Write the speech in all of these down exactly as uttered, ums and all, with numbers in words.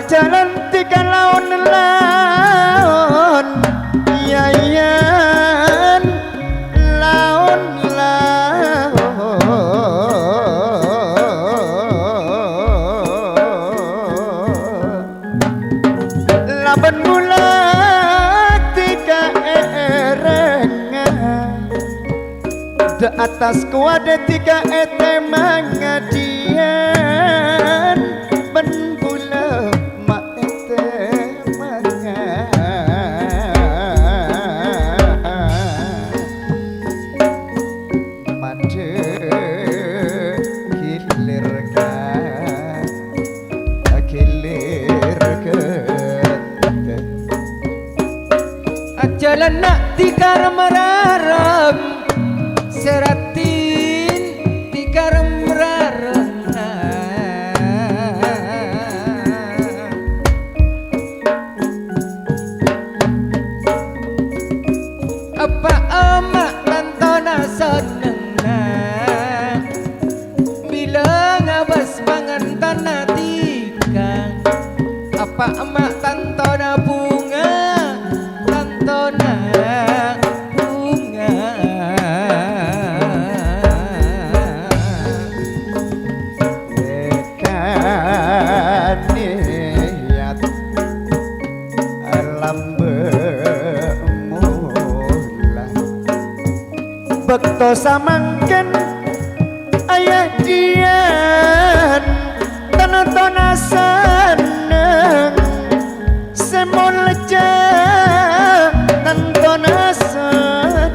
Jalan tiga laon-laon, yayan laon-laon. Laban mula tiga erengan. Dâ' attas kowadhâ tiga ètèmanga dhiyân, bân bulâ ma' ètèmanga. Madhâ ghilir ka, ghilir ka. Ajhâlânna tikarem-rarem, sè raddhin tikarem-rarem. Eppa' emma' tantona sennengnga. Bilâ ngabâs pangantana dhika, eppa' emma' tantona bhunga, tantona bhunga. Èka'an niyat lambâ' mola. Bâkto samangkèn ayâ dhiyân tantona senneng, sè molja tantona senneng.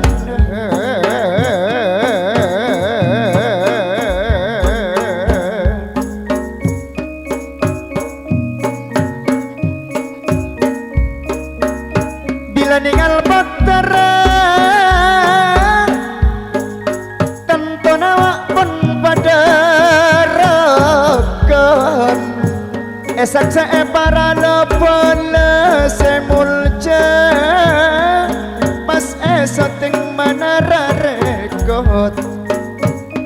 Bilâ nèngal pottra, tantona wa' pon padâ rokon. Èsaksè'è para la-bhâlâ sè molja, pas èsotèng manara rèkot.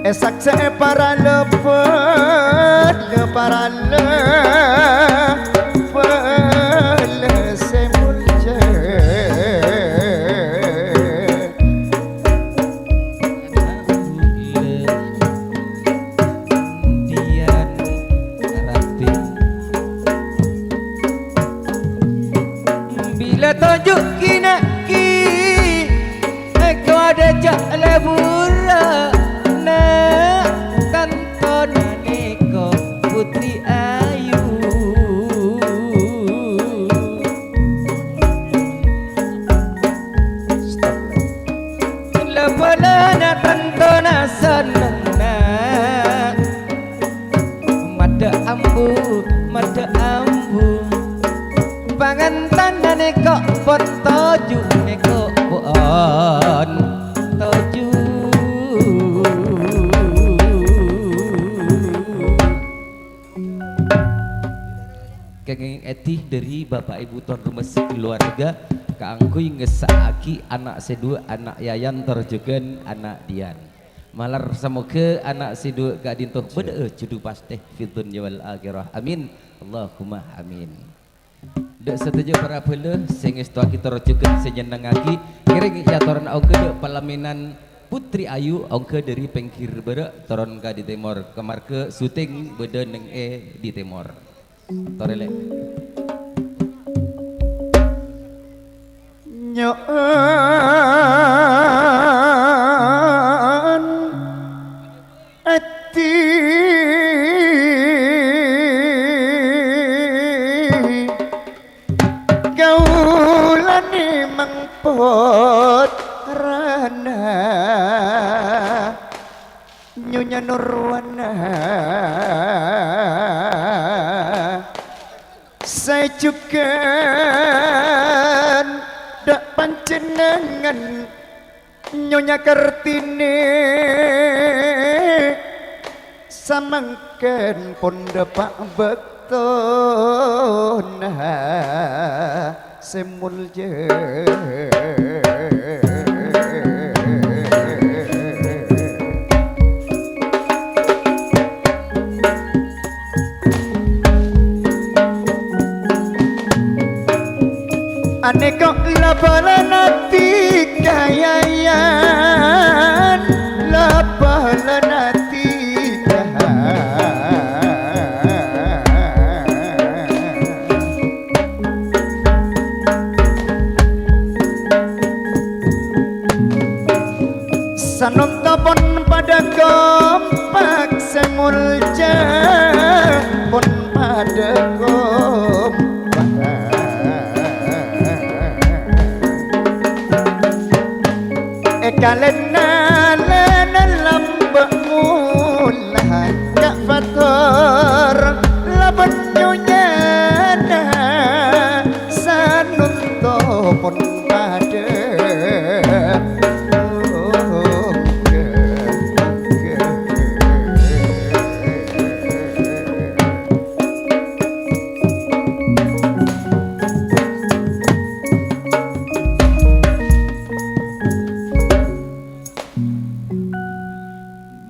Èsaksè'è para la-bhâlâ, para la-bhâlâ sè molja. Bilâ toju' ghi-naghi èkowadhâjâ lèburrâ, na', tantona nèko Putri Ayu. La-bhâlâna tantona sennengnga. Maddhâ ambu, maddhâ ambu. Pangantana nèko pon toju', nèko pon toju'. Kèngèng èdhi dhâri Bapa' Ibu ton rumassa keluarga kaangghuy ngessa'aghi ana' sè duwâ', ana' Yayan tor jhughân ana' Dian. Malar samoghâ ana' sè duwâ' ka'dinto bâdâ'â jhudhu pastè fid dunya wal akhirah. Amin. Allahumma amin. Dâ' sadhâjâ para bhâlâ sè ngèstowaghi tor jhughân sè nyennengngaghi, ngèrèng èatorana ongghâ dâ' palaminan Putri Ayu ongghâ dhâri pèngghir bârâ' toron ka dhi tèmor, kamarghâ syuting bâdâ neng è dhi tèmor. Torè, Lè'. Nyo'on èdhi kaulâ nèmang pottrana. Nyonya Nurwana, sè jhughân dâ' panjhennengngan Nyonya Kartini, samangkèn pon dâpa' bâktona sè molja. Kok la bâlân ati kayayan, la bâlân ati kayayan. Sanonta pon padâ kompak sè molja, pon padâ kompak. È kalèna lèna lambâ' mola ka' fator labân nyonyana sanonta pon padâ.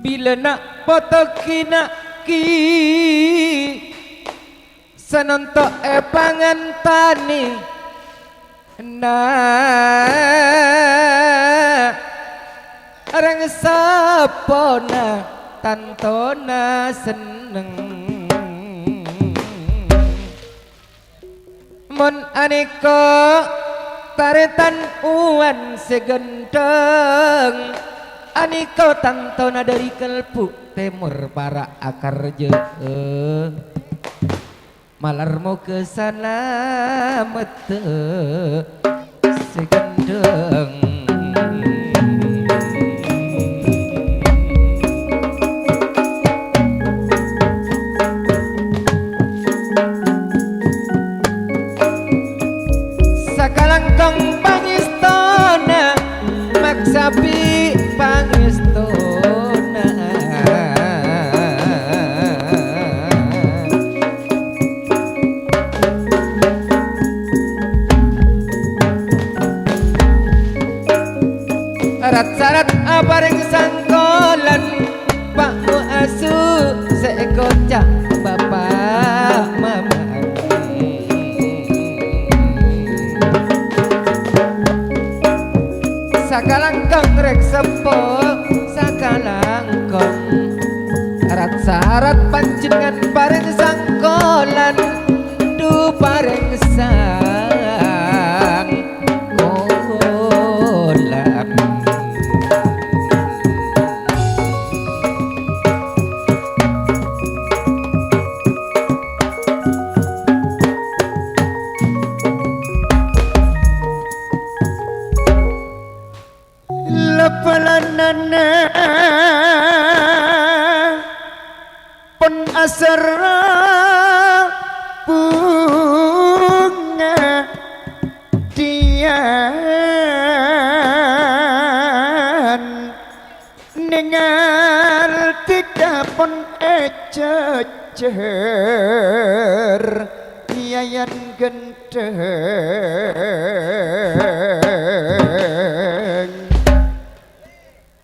Bilâ na' poto ghi' na' ghi' sanonta èpangantanè, na' rèng seppona tantona senneng. Mon anèka tarètan uwan sè ghântheng, anèka tantona dâri kalbu tèmor para' akarjâ'â. Malar moghâ salameddhâ sè ghândhâng. Sakalangkong pangèstona, maksabi pangèstona. Rat-sarat aparèng sangkolan, pa' mu asu sè èkoca' bapa' mama. Sakalangkong rèng seppo, sakalangkong. Rat-sarat panjhennengngan parèng sangkolan, dhu parèng sangkolan. Lapalanana pon asarra bhunga diyan, nèngal dhika pon èjhâjhâr yayan ghân Dâng.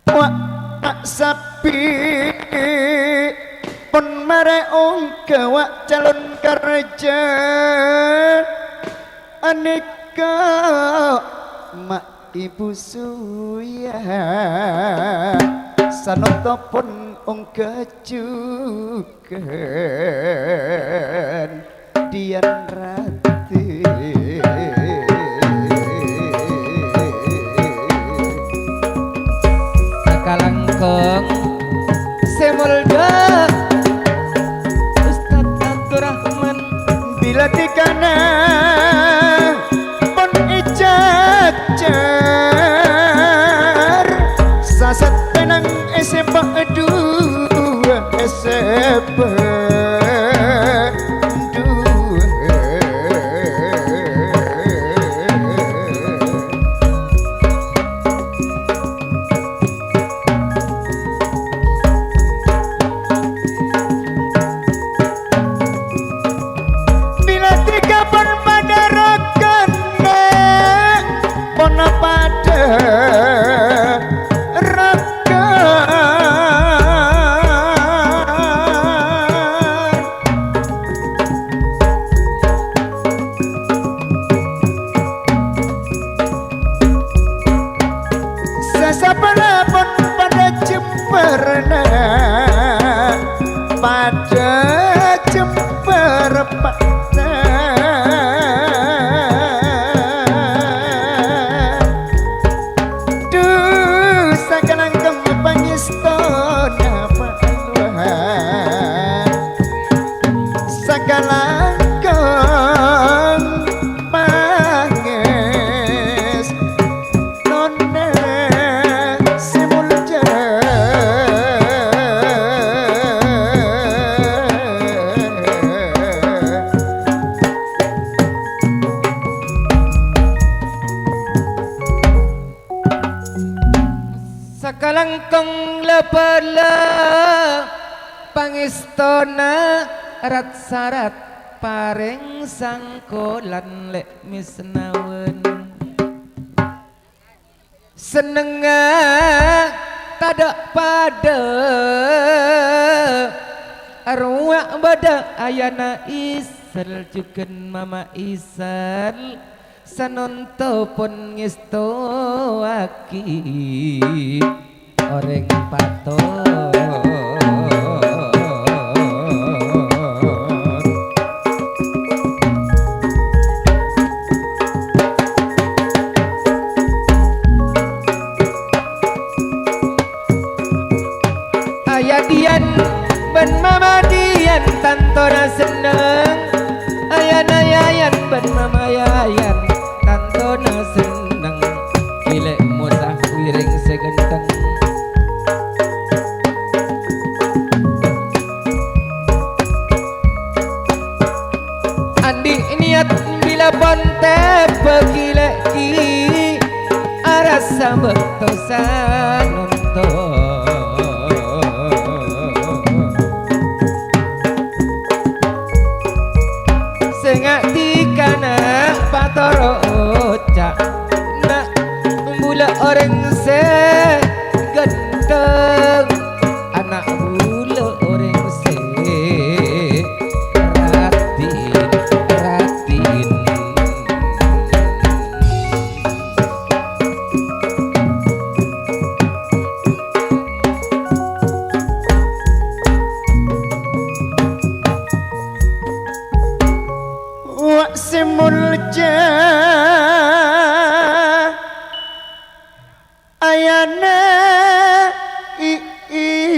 Wa', wa' sabbhi pon marè ongghâ wa' calon karjâ. Anèka ma' Ibu Suya, sanonta pon ongghâ jhughân. Diyan Rati. Sakalangkong sè molja Ustad Abdurrahman. Bilâ dhikana pon èjhâjhâr, sasèttènang èsèpa' dhuwâ', èsèpa' dhuwâ'. Palabon padâ jembhârânna, padâ jembhâr eppa'na. Dhu, sakalangkong pangèstona pa'lowan, sakalangkong pangès- tona sè molja. Sakalangkong la-bâlâ pangèstona rat-sarat parèng sangkolan lè' mèsnawan. Sennengnga tadâ' padâ, arowa bâdâ ayana Isal jhughân mama Isal, sanonto pon ngèstowaghi orèng patot. Aya Diyan bân Mama Diyan tantona senneng. Ayana Yayan bân Mama Yayan tantona senneng. Ghi' lè' mosa wirèng sè ghântheng. Andi' niyat bilâ pon tèbâ ghi' lè' ghi' arassa bâkto sanonto. Sè nga'dikana patoro' oca', na' bulâ orèng sè ghântheng, ana' bulâ orèng sè raddhin, raddhin. Wa' sè molja ayana I'il,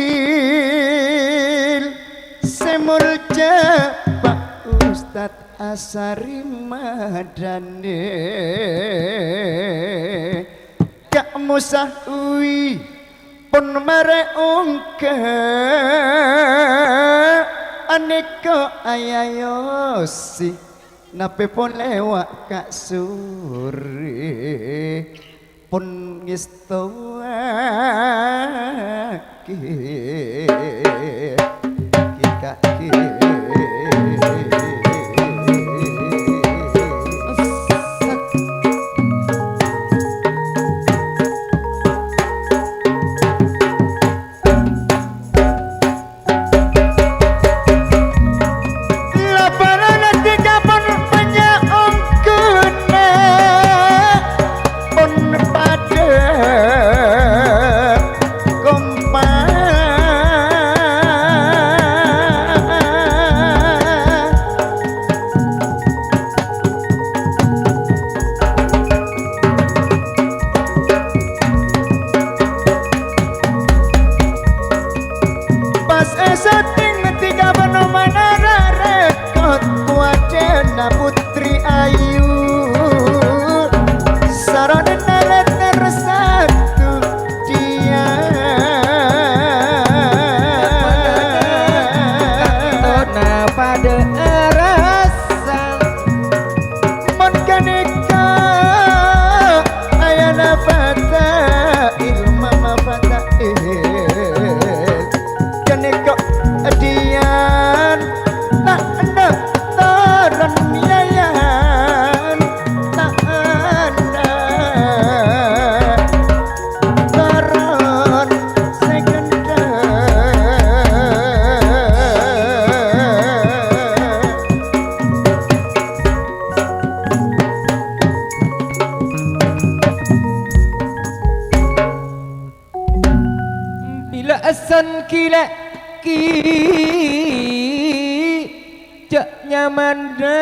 sè molja Pa' Ustad Asari Madani. Ka' Mosa wi pon marè ongghâ, anèka ayayosi napè polè wa' ka' sore pon ngèstowaghi. Laparan ati kapon panya ongkuna pon padâ kompak. San gila ki ja' nyamanna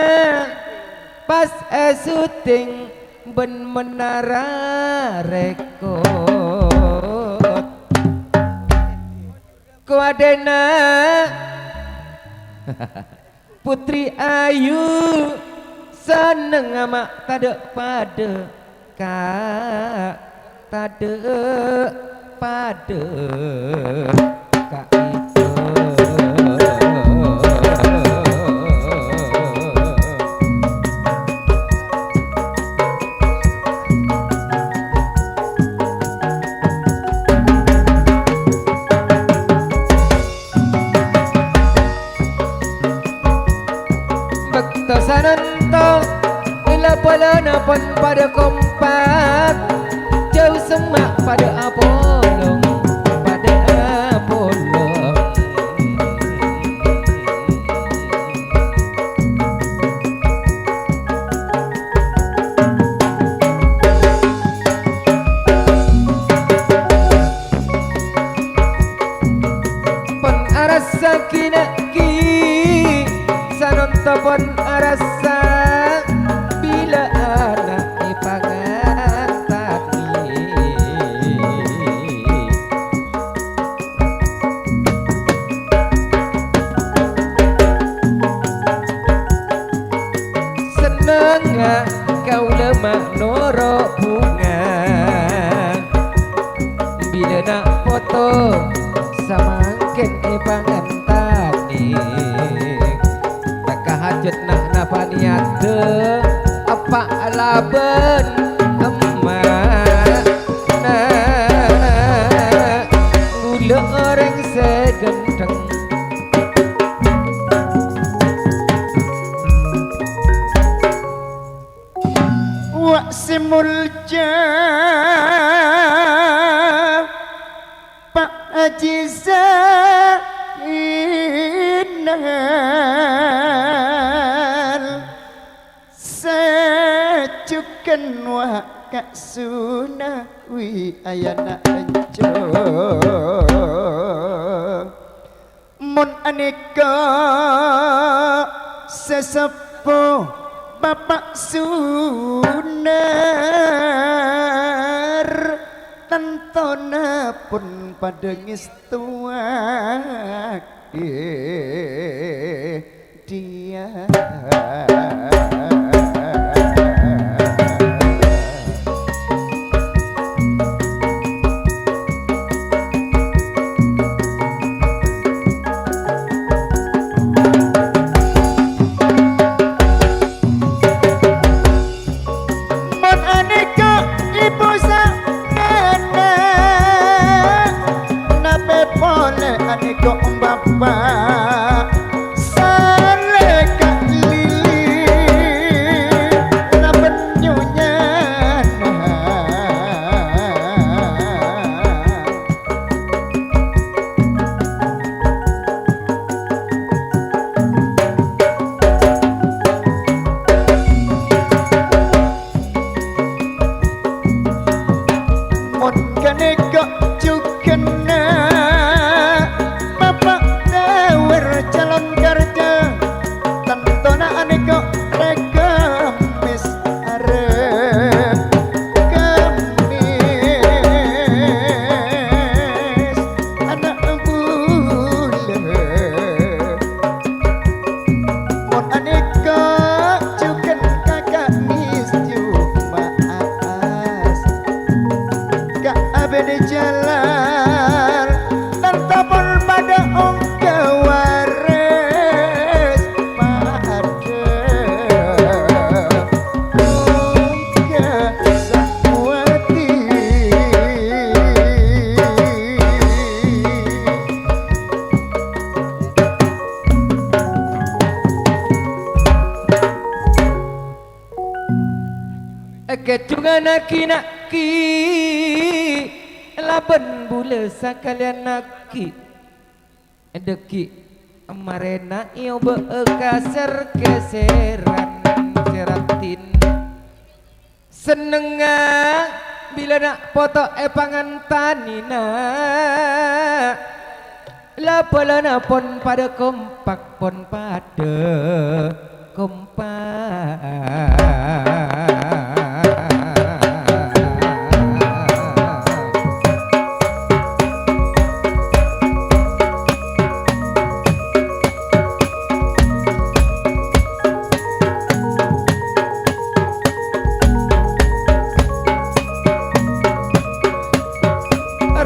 pas èsuting bân Menara Rekod. Kowadena Putri Ayu, sennengnga ma' tadâ' padâ, Ka', tadâ' padâ ka'dinto. Bâkto sanonto, la polana pon padâ kompak, jhâu semma' padâ apolong, padâ apolong. Pon arassa ghi-, naghi, sanonto pon arassa, bilâ ana' èpangantane. Sennengnga kaulâ ma' noro' bhunga. Bilâ na' poto samangkèn èpangantane. Taka hajat na'-napa niyaddhâ, eppa' labân emma'. Na', kaulâ orèng sè ghântheng. Wa' sè molja, Pa' Haji Zainal. Sajhughân wa' Ka' Sunawi ayana enco. Mon anèka sè seppo Bapa' Sunar, tantona pon padâ ngèstoaghi. Dia. Mon anèka ibu saèna, napè polè anèka bapa', salè ka lili, la bân nyonyana. Mon ghânèka jhughânna Bapa' Dawar calon karja, tantona anèka rè Kemmis arè Kemmis ana' bulâ. Mon anèka jhughân ka Kemmis Juma'at, ka Abdul Jalal, tanto pon padâ ongghâ warès padâ ongghâ sawadi. Èghâdhungannaghi naghi, labân bulâ sakalèyan naghi. Dhâggi' marèna èobâ'â ka sèr-kèsèran sè raddhin. Sennengnga bilâ na' poto èpangantanè, na'. La-, polana pon padâ kompak, pon padâ kompak.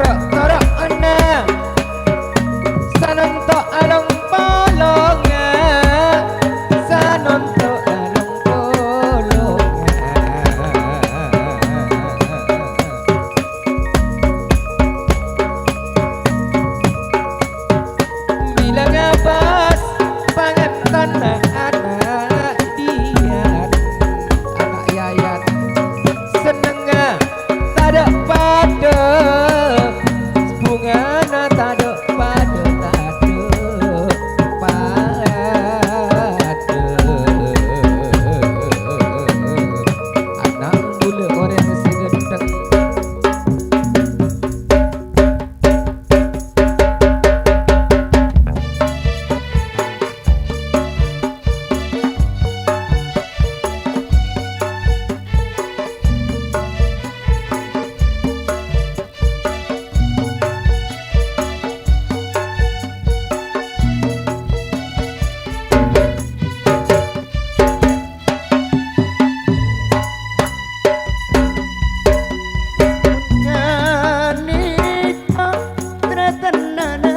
Ro'-, toro'na sanonto' along-polonga, sanonto' along-polonga. Bilâ ngabâs pangantanna ana' dhiyâ, ana' yâ-, yâ-, sennengnga tadâ' padâ, bhungana tadâ' padâ, tadâ' padâ. Ana' bulâ orèng sè ghântheng. Ghânèka tarètanana,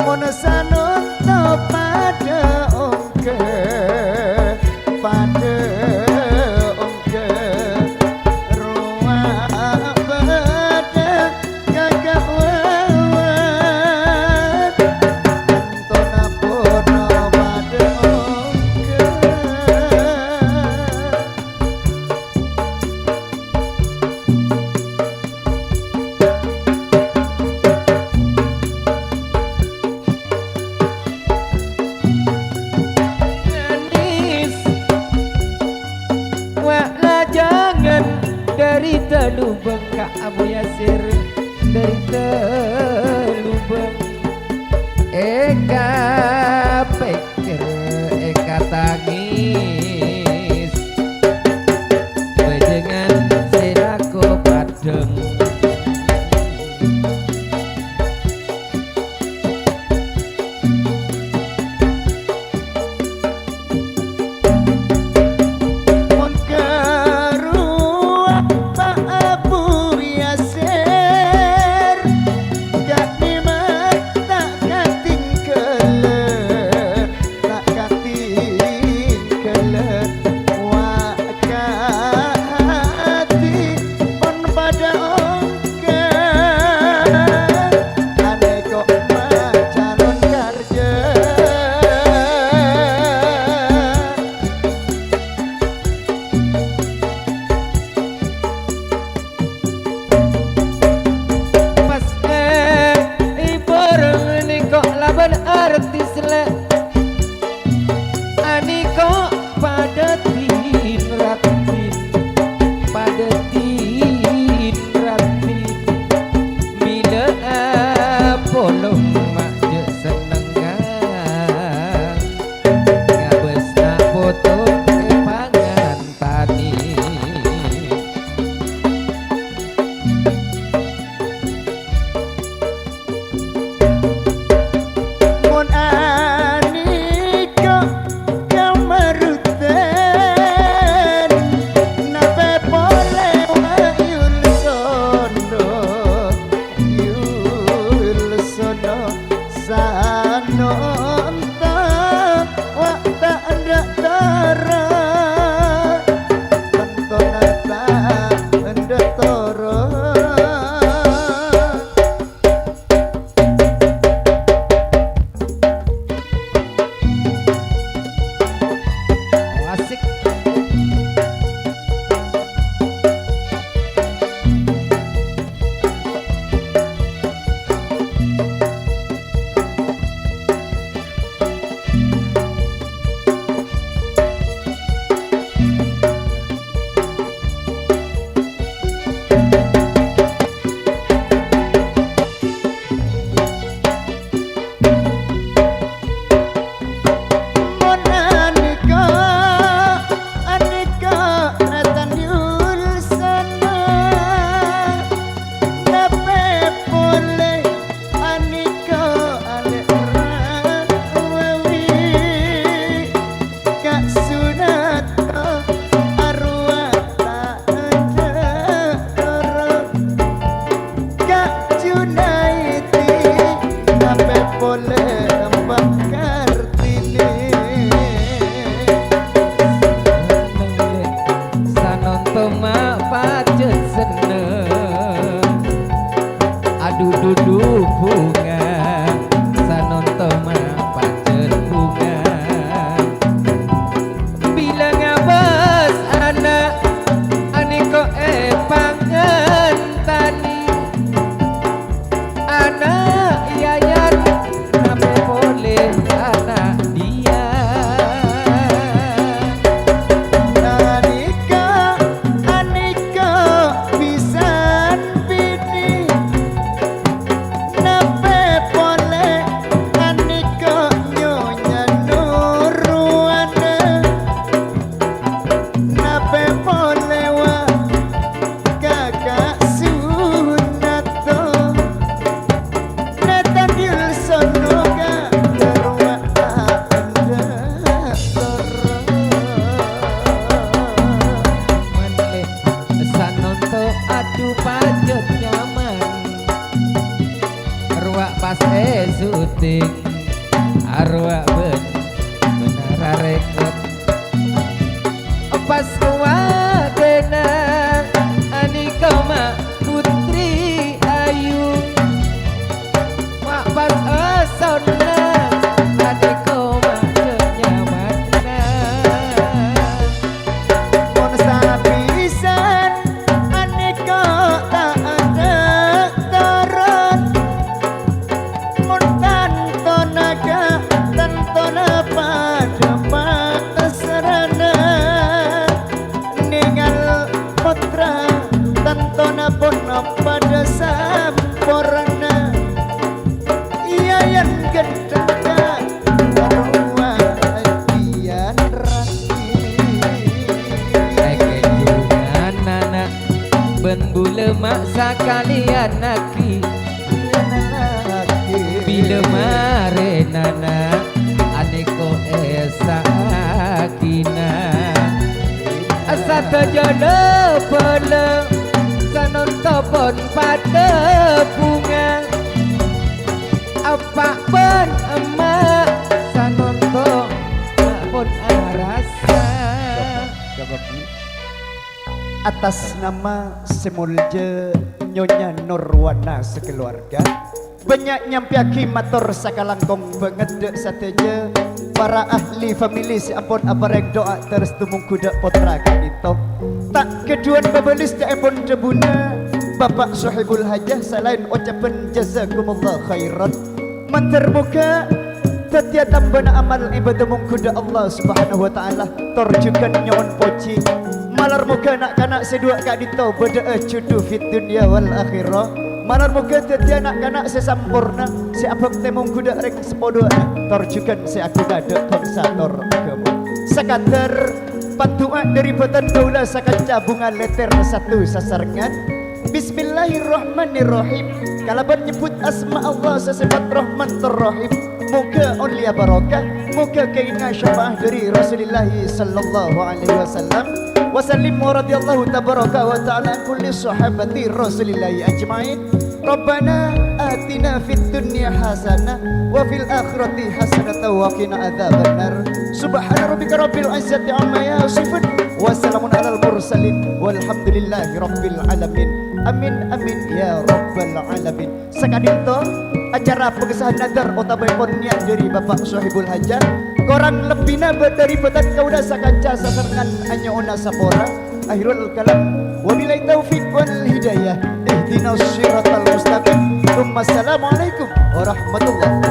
mon sanonto' padâ ongghâ, padâ ongghâ, rowa bâdâ kagawân, tona pono padâ ongghâ. Manis. Wa' lajangan dâri Talubâng ka Abu Yasir, dâri Talubâng. Èkapèkkèr, èkatangis, bhâjângan sè lako paddhâng. Mon karowa Pa' Abu Yasir, ka'dimma ta' katinggalan, ta' katinggalan, wa' ka ati pon padâ ongghâ, anèko ma calon karjâ. Pas è, è, bareng nèko labân artis lè'. Anèko padâ din-raddin, padâ din-raddin. Bilâ apolong ma' jhâ' sennengnga, ngabâsana poto è pangan tanè. Mon anèko kamaruttan, napè polè wa' yul sono, yul sono. Sanonto' wa' ta' endâ' toro', tantona ta' endâ' toro'. Asik. Ma' pajhât senneng, adu-dudu bhunga, sanonto ma' pajhât bhunga. Bilâ ngabâs ana', anèko èpangantani. Ana' Yayan, napè polè ana' Diyan. Anèka, anèka bhisan binè. Napè polè anèka Nyonya Nurwana. Napè polè wa Kaka' Sunato, Nathaniel Sonoga, Darwa Andra Toro. Manlè sanonto adu pajhât nyaman. Rowa pas è syuting, arowa bân Menara Record. Pas kowadhâna anèka ma' Putri Ayu. Ma' pas asonna anèka ma' jhâ' nyamanna. Mon sapisan anèka ta' ada toron. Mon tantona ka, tantona padâ pasrana. Nèngal pottra, tantona pon padâ samporna. Iyâ, yèn ghântèngnga rowa Diyan Rati. Èkè jungan ana' bân bulâ ma' sakalèyan aghi. Bilâ marènana anèko èsa'aghinah. Sadhâjâna bhâlâ sanonto pon padâ bhunga. Eppa' bân emma' sanonto pon arassa. Atas nama sè molja Nyonya Nurwana sakeluarga, bânnya' nyampèyaghi mator sakalangkong bângèt dâ' sadhâjâ para ahli famili sè ampon aparèng du'a tarèsto mongghu dâ' pottra ka'dinto. Ta' ghâdhuwân pabâlis ca'èpon dhâbuna Bapa' Sohibul Hajah salaèn ocabhân jazakumullah khairan. Mandhâr moghâ dhâddhiyâ tambâna amal ibâdâ mongghu dâ' Allah Subhanahu wa Ta'ala, tor jhughân nyo'on pojhi. Malar moghâ na'-kana' sè duwâ' ka'dinto bâdâ'â jhudhu fid dunya wal akhirah. Malar moghâ dhâddhiyâ na'-kana' sè samporna, sè abhâktè mongghu dâ' rèng sapadhuwâna, tor jhughân sè aghuna dâ' bhângsa tor aghâma. Sakadâr pandu'a dâri bhâdhân kaulâ sakanca bhunga lètèr satu sasarengngan. Bismillahirrahmanirrahim. Kalabân nyebbhut asma Allah sè sèpat Rahman tor Rahim, moghâ ollèya barokah, moghâ kèngènga syafa'ah dâri Rasulillah sallallahu alaihi wasallam. Wa sallim wa radhiyallahu tabaraka wa ta'ala an kulli sahabati Rasulillah ajma'in. Rabbana atina fid dunya hasanah wa fil akhirati hasanatan wa qina adzabannar. Subhana rabbika rabbil izzati amma yasifun. Wa salamun alal mursalin. Walhamdulillahi rabbil alamin. Amin, amin, ya rabbal alamin. Saka'dinto, acara paghisa'an nadhâr otabâèpon niyat dâri Bapa' Sohibul Hajah. Korang lebbina bâ-, dâri bhâdhân kaulâ sakanca sasarengngan anyo'ona sapora. Akhirul kalam. Wabillahi taufiq wal hidayah. Ihdinas siratal mustaqim. Tsumma assalamualaikum warahmatullahi